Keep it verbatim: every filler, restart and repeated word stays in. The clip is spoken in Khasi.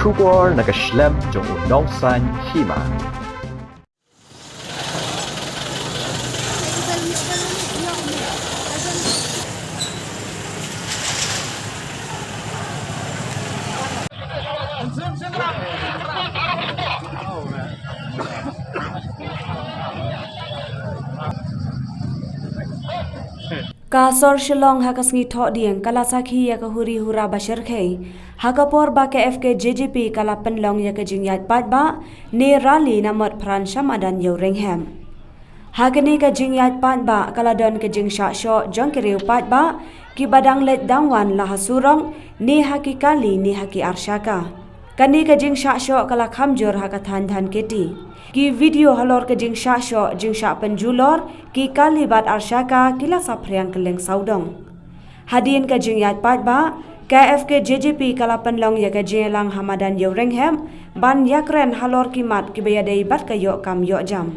Khubor na ka shlem jong u nongsan hima. Ka sor Shillong ha ka sngi Thohdieng ka la sakhi ïa ka huri hura ba shyrkhei ha ka por ba ka F K J G P ka la pynlong ïa ka jingïaid paidbah ne rally na Motphran sha madan Ïewrynghep. Ha kane ka jingïaid paidbah ka la don ka jingshah shoh jong ki riew paidbah kiba dang leit dang wan la ha surok ne ha ki kali ne ha ki arshaka. Kane ka jingshah shoh ka la kham jur ha ka thaiñ Dhankheti. Ki video halor ka jingshah shoh, jingshah pynjulor ki kali bad arshaka ki la saphriang kylleng sawdong. Hadien ka jingïaid paidbah, ka F K J G P ka la pynlong ïa ka jingïalang ha madan Ïewrynghep ban ïakren halor ki mat kiba ïadei bad ka ïoh kam ïoh jam.